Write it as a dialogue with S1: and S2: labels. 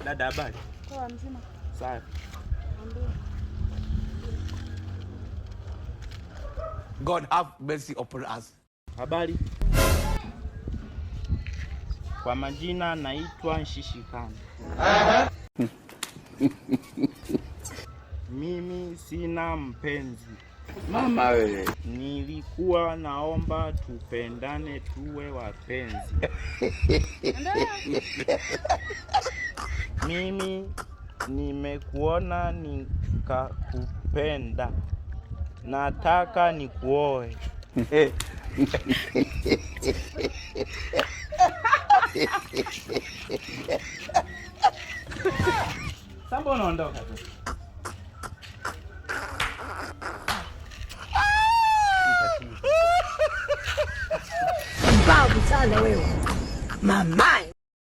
S1: Dada, habari?
S2: Poa, mzima.
S1: Safi.
S3: God have mercy upon us.
S1: Habari. Kwa majina naitwa Nshishikana. Mimi sina mpenzi.
S3: Mama wewe.
S1: Nilikuwa naomba tupendane tuwe wapenzi. Mimi nimekuona nikakupenda. Nataka nikuoe. Sasa unaondoka tu.
S4: Mbavu sana wewe mama.